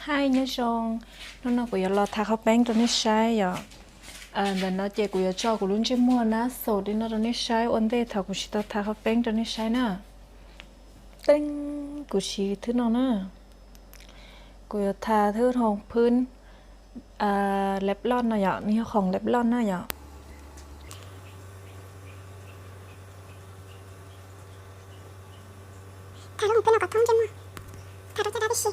Hais nyob zoo, hnub no kuv yuav los tha qhaub peeb rau nej saib yom. Ntawm no ces kuv yuav tso kuv lub ntsej muag nab xaus li no rau nej saib ua ntej thaum kuv tsis tau tha qhaub peeb rau nej saib na. Teeb, kuv siv thwb no na. Kuv yuav tha thwb hoo phwb lab loj no yom, nws yog khoom lab loj na yom. Tha lub hoo phwb no kom thoob ntsej muag, tha rau caj dab tib si.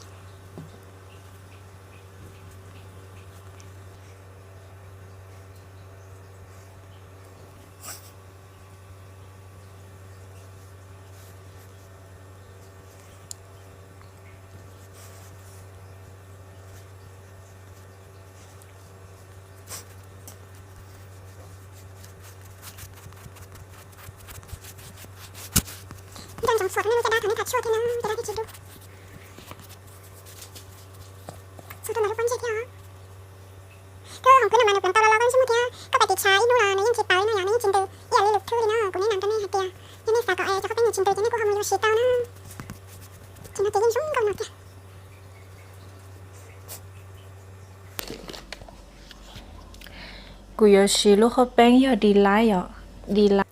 Nco ntsoov xuas rau nej lub caj dab thaum nej tha tshuaj thiab na, caj dab thiaj tsis dub. Xuas rau ntawm lub pob ntseg thiab os. Thwb hoo phwb no mas nws pleev tau los los koj ntsej muag thiab koj pais tiv tshav ib hnub los nws yeej tsis paub li no yom, nws yeej tsis ntws ib yam li lwm thwb li na. Kuv yeej nam rau nej hais tias yog nej xav kom cov qhaub peeb nws tsis ntws ces nej kuj ho mus yuav siv tau na. Ces no ces yeej zoo nkauj no tiag. Kuv yuav siv lub qhaub peeb yog Delight yom, Delight.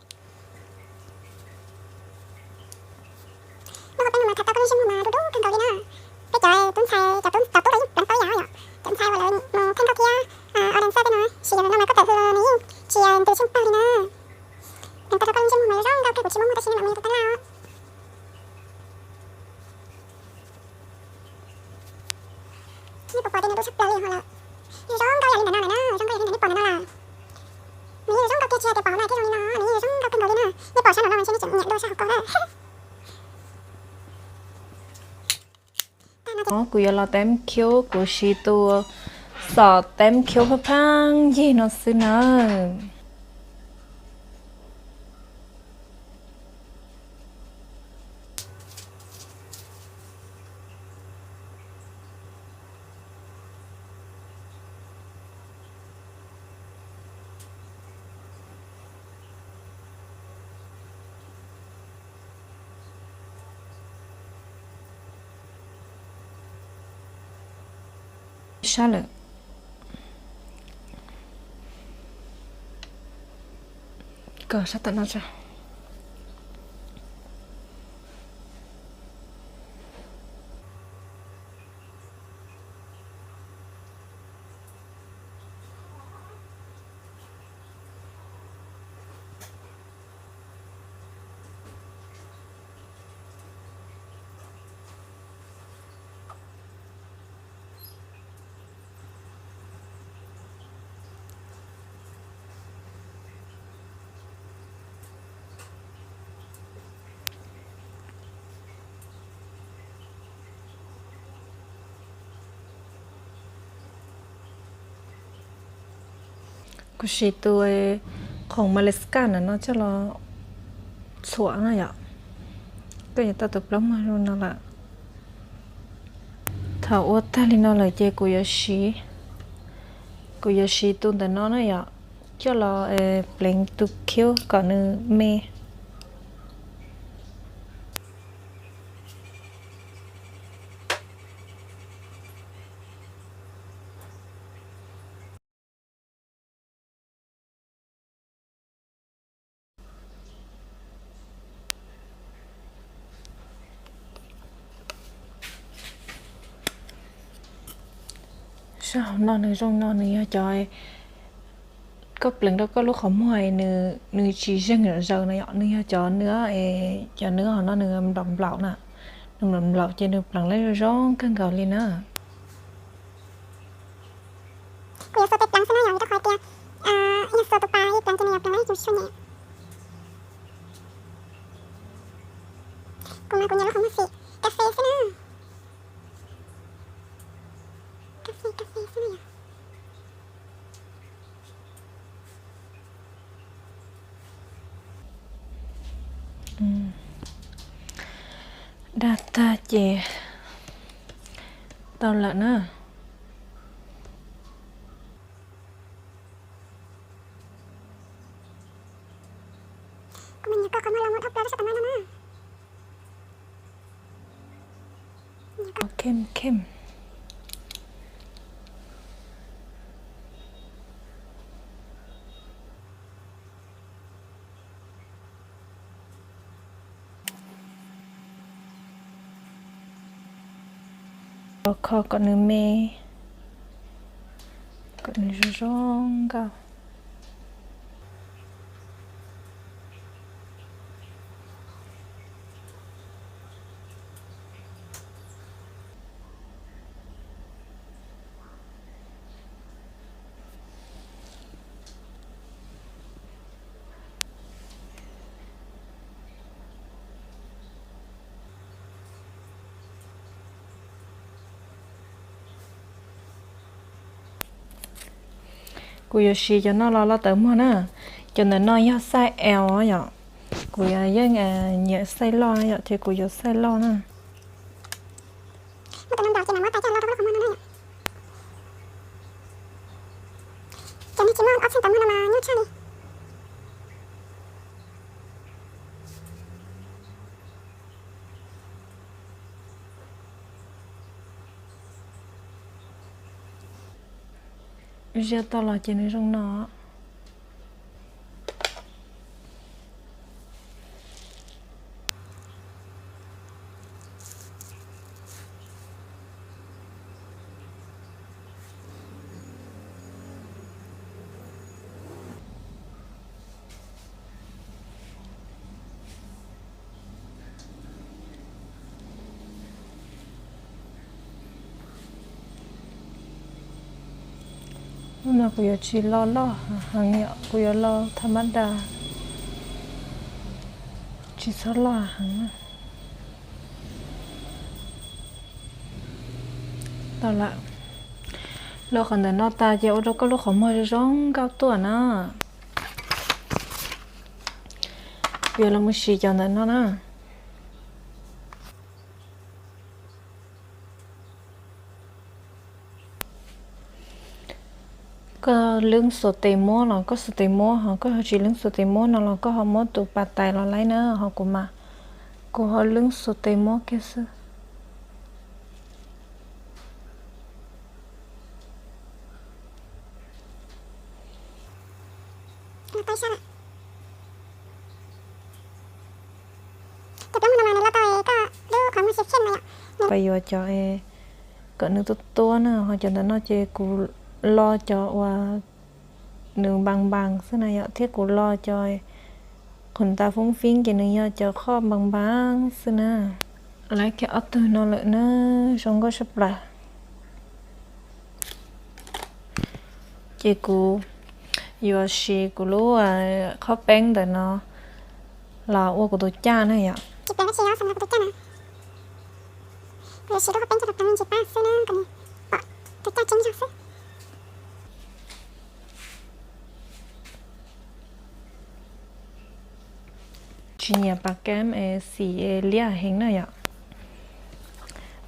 Lub qhaub peeb no mas tha tau koj lub ntsej muag mas dub dub kawg nkaus li na. Peb cov tub ntxhais, cov tub, cov tub los yeej pleev tau ib yam yom. Cov ntxhais uas lawv mus theej nkauj thiab organ xaj tej no, siv cov no mas koj tawm hws los nws yeej tsis ntws tsheej pawg li na. Pleev tau rau koj lub ntsej muag mas zoo nkauj kawg, kuv tsis muaj muag tab sis nej mam mus yuav tus tab laj. Nej puas pom tias nws dub tshaj plaws li ho lawm. Nws zoo nkauj ib yam li ntawm no lawm na, zoo nkauj ib yam li ntawm nej pom ntawm no lawm. Nws yeej zoo nkauj kiag tsis hais tias pom hauv no thiab zoo li no, nws yeej zoo nkauj kawg nkaus li na. Nej pom sab nraum no mas ntshe nej tseem nyiam dua sab hauv ko na. Kuv yuav los teeb khiub, kuv siv tus xom teeb khiub pheej pheej yig no xwb na. Sab lawm. Kom sab tom no tso. Kuv siv tus khoom mascara ntawm no coj los txhuam no yom. Koj yuav tau tus plaub muag zoo no lawm. Thaum ua tag li no lawm ces kuv yuav siv, kuv yuav siv tus ntawm no na yom, coj los pleev tus khiub kom nws me. Sab hauv no nws zoo no, nws yog cov koj pleev rau koj lub qhov muag, nws tsis zeeg zom zaws no yom, nws yog cov nws, cov nws hauv no nws nplaum nplaum na, nws nplaum nplaum ces nws pleev lawv zoo zoo kawg nkaus li na. Kuv yuav xuas tes pleev xwb na yom, vim rau qhov tias yog xuas tus pas ib pleev ces nws yuav pleev lawv tsis tshua nyem. Kuv mas kuv nyiam lub qhov muag xim kas fes xwb na. Kas fes kas fes xwb na yom. Daj tag ces tau lawm na. Khem khem. Kho kom nws me, kom nws zoo zoo nkauj. Kuv yuav siv cov no los loj tawv muag na. Cov ntawm no yog xaij L yom. Kuv yeej nyiam xaij loj yom, ces kuv yuav xaij loj na. Cov neeg tsis muaj ob txheej tawv muag no mas nyuaj tshaj li. Ziab toj los ces nws zoo no. Lub no kuv yuav tsis lo loj heev yom, kuv yuav lo tha mab da, tsis txhob loj heev. Tau lawm. Lo qhov ntawm no tas ces ua rau koj lub qhov muag zoo nkauj tuaj na. Kuv yuav los mus siv cov ntawm no na. Koj leej xuas tes muab los koj xuas tes muab, ho koj ho tsis leej xuas tes muab no los koj ho muab tus pas tais los laib na, ho kuv mas kuv ho leej xuas tes muab kiag xwb. Pab yuav cov kom nws tuab tuab na, ho cov ntawm no ces kuv lo cov uas nws npas npas xwb na yom, thiab kuv lo cov qhov nta foob fib ces nws yog cov qhov npas npas xwb na. Lawv kiag ob tug no lawm na, zoo nkauj tshaj plaws. Ces kuv yuav siv kuv lub qhov peeb ntawm no los ua kuv tus caj na yom. Tsis nyiam pas kab es xim liab heev na yom.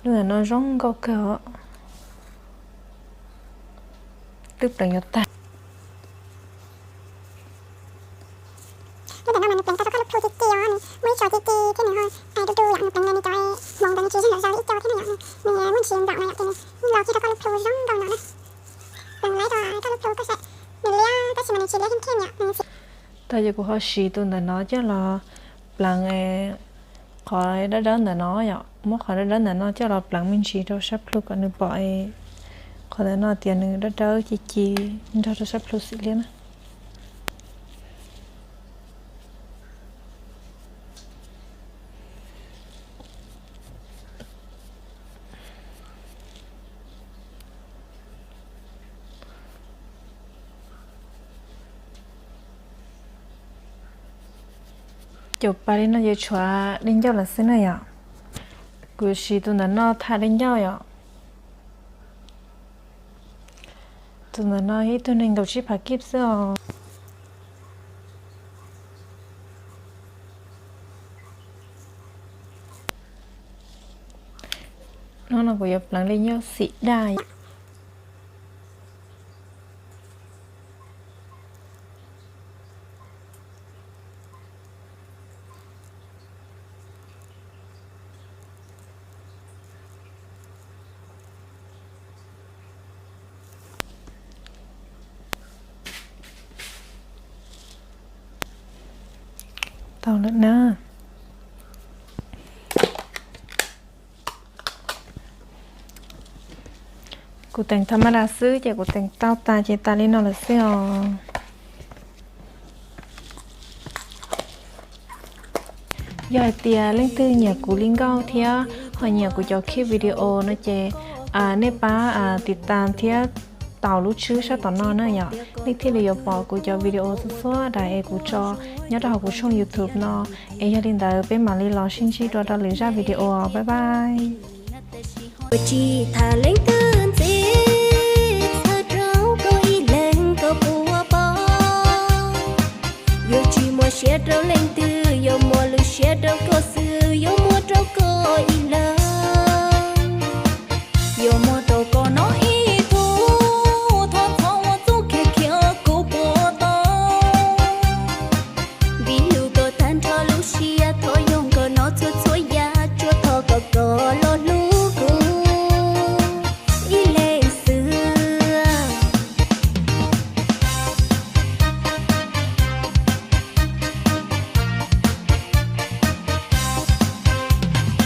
Lub ntawm no zoo nkauj kawg os. Twb pleev yuav tag. Lub ntawm no mas nws pleev tau rau koj lub plhu ci ci os, nws muaj ib co ci ci thiab nws ho du du yom, nws pleev nws cov hmoov ntawd nws tsis zeeg zom zaws li ib co thiab na yom, nws muaj ntsis nplaum no yom, ces nws yeej lo kiag rau koj lub plhu zoo nkauj no na. Pleev laib rau koj lub plhu koj saib, nws liab tab sis mas nws tsis liab kheej kheej yom. Tag ces kuv ho siv tus ntawm no coj los pleev qhov dawb dawb ntawm no yom, muab qhov dawb dawb ntawm no coj los pleev me ntsis rau sab plhu kom nws pom qhov ntawm no tias nws dawb dawb ci ci nrog rau sab plhu xim liab na. Caum pas li no ces tshuav dej ncauj lawm xwb na yom. Kuv siv tus ntawm no tham dej ncauj yom. Tus ntawm no ib tug nees nkaum tsib phav kib xwb os. Hnub no kuv yuav pleev dej ncauj xim daj. Tau lawm na. Kuv teem tha ma da xwb ces kuv teem tau tas ces tas li no lawm xwb os. Yog hais tias leej twg nyiam kuv li nkauj thiab ho nyiam kuv cov clip video no ces nej pab tiv tam thiab taus lub tswb sab tom no na yom, nej thiaj li yuav pom kuv cov video txhua txhua daim es kuv tso nyob rau hauv kuv tshooj YouTube no. Es yog li ntawd peb mam li los sib ntsib dua rau lwm zaj video. Bye bye. Yuav tsis tham leej twg ntxiv, txhawj rau koj ib leeg koj puas paub. Yuav tsis muaj siab rau leej twg, yuav muaj lub siab rau koj xwb, yuav muaj rau koj ib leeg. Yuav muaj